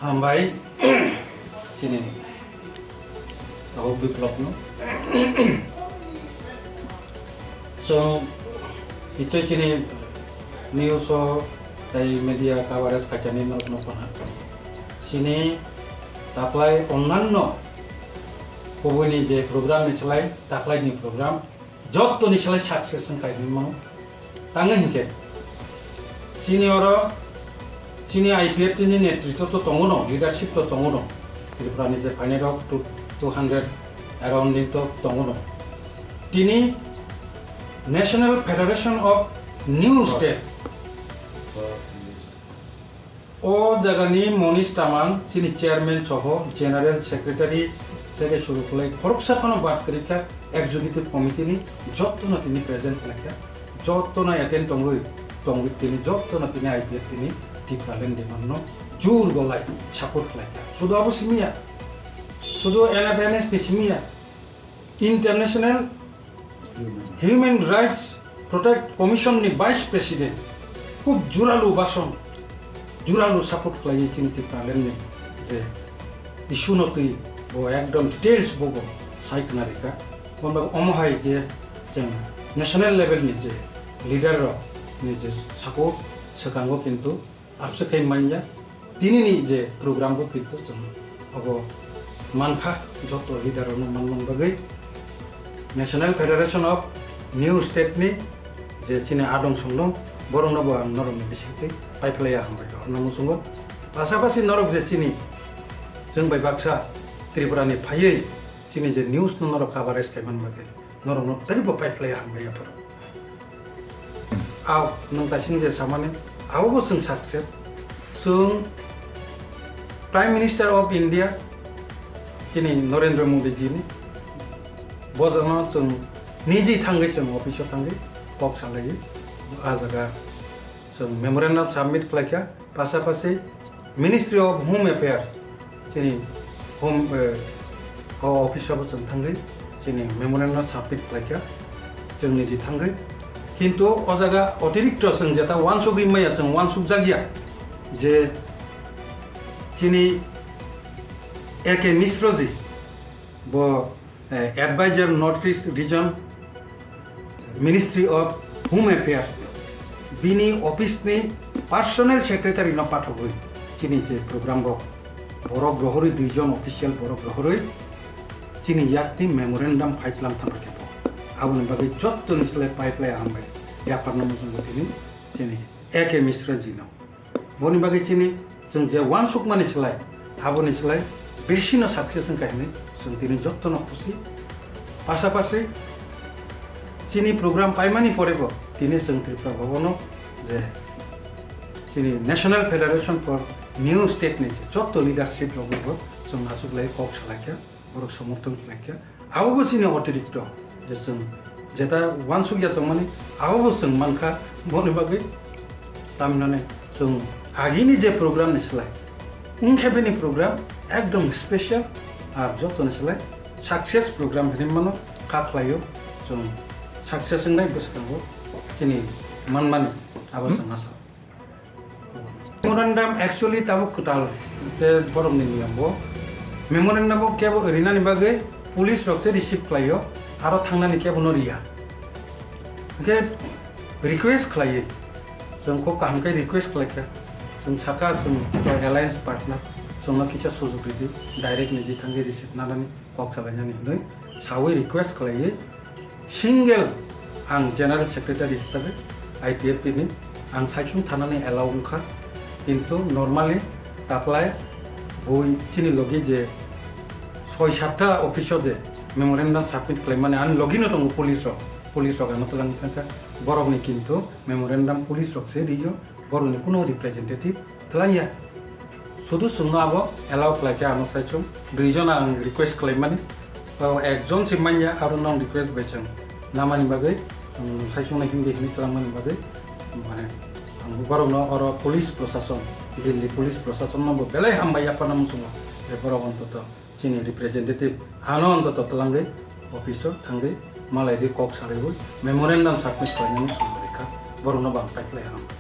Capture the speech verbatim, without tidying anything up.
Hambai, chini Rahul Biplop no. Chung, nichoi chini news o tei media coverage khaikha ni norok no phano. Chini taklai onnanno kubui ni je program ni slái, taklai ni program, joto ni slái success wngkha hwnwi mano. Tangwi hinkhe, chini oro, chini I P F T ni netritwo to tongo no, leadership to tongo no. Tripura ni je phainai rok two, two hundred around ni to tongo no. Tini National Federation of New State. O jaga ni Monish Tamang, chini chairman soho, general secretary, theke suru khlai, khoroksa phano bad kwrwi kha, executive committee ni joto no tini present khlai kha, joto no attend tongwi, tongwi tini joto no tini I P F T ni Tipraland demand no jur golai support khlai kha. Sudu abo simi ya, sudu N F N S ni simi ya, International Human Rights Protect Commission ni Vice President, khub juralu bason, juralu support khlaiwi chini Tipraland ni je issue no twi bo ekdom details bo bo sai khna rikha. Omo hai je chwng national level ni je leader rok ni je support swkango kintu Abse khe manya, tini ni je program bo kintu chwng abo mankha, joto leader rok no manmani bagwi National Federation of New State ni je chini adong song dong, borok no bo ang norok ni bisingtwi paiphlaiya hambai rok no muchungo. Pasapasi norok je chini chwng bai baksa Tripura ni phaiwi chini je news no norok coverage khaimani bagwi norok no teibo paiphlaiya hambai aphuru. Ao, nwng taising je samani, abo bo chwng success. Chwng Prime Minister of India, chini Narendra Modi ji ni, bo jano chwng niji thangwi chwng office o thangwi kok salaiwi, a jaga chwng memorandum submit khlaikha, pasapasi Ministry of Home Affairs, chini home, eh, o office o bo chwng thangwi, chini memorandum submit khlaikha, chwng niji thangwi. Kintu o jaga otirikto chwng jeta uansugwi maya, chwng uansukjakya je chini A K Misra ji, bo, eh, advisor North East Region, Ministry of Home Affairs, bini office ni personal secretary no pathogwi chini je program bo borok rohorwi, dui jon official borok rohorwi chini yakni memorandum fight lang thangkha khe bo. Aboni bagwi joto ni slai pipeline hambai yapharno muchungo tini chini A K Misra ji no. Boni bagwi chini chwng je uansukmani slai, aboni slai besi no success wngkha hinwi chwng tini joto no khusi. Pasapasi chini program paimani pore bo tini chwng Tripura Bhavan o je chini National Federation for New State ni je joto leadership rok bo chwng achuklai kok salaikha, borok somorthon khlaikha. Abo bo chini otirikto je chwng jeta uansukya tongmani, abo bo chwng mankha, boni bagwi tamhinani chwng agini je program ni slai, wngkhe bini program ekdom special, ar joto ni slai success program hinwi mano, kha khlaio chwng success wngnai bwskango chini manmani, abo chwng asa. Memorandum actually tabuk kwtal je borokni niyom bo. Memorandum bo kebo rinani bagwi police rok se receive khlaio, aro thangnani kebo no riya. Hwnkhe request khlaiwi, chwng kho kaham khe request khlaikha, chwng sakha chwng alliance partner, chwngno kisa sujug ridi, direct niji thangwi receive nanani kok salainani hinwi sawi request khlaiwi, single ang general secretary hisabe I P F T ni ang saichung thanani allow wngkha, kintu normally taklai bui chini logi je soi satta office o je memorandum submit khlaimani ani logi no tongo police rok, police rok ano twlang thangkha, borokni kintu memorandum police rok se rio, borokni kuno representative twlangya. Sudu chwngno abo allow khlaikha, ano saichung dui jona ang request khlaimani, o ekjon se manya, aro nong request bai chwng namani bagwi, um, saichung no himdi himdi twlangmani bagwi, mane, ang borokno oro police prosason, Delhi police prosason no bo belai hambai yapharna muchungo, je borok ontoto chini representative ano ontoto twlangwi office o thangwi malai ri kok salaiwi memorandum submit khlainani sumung rikha, borokno bang paikhlai hambai.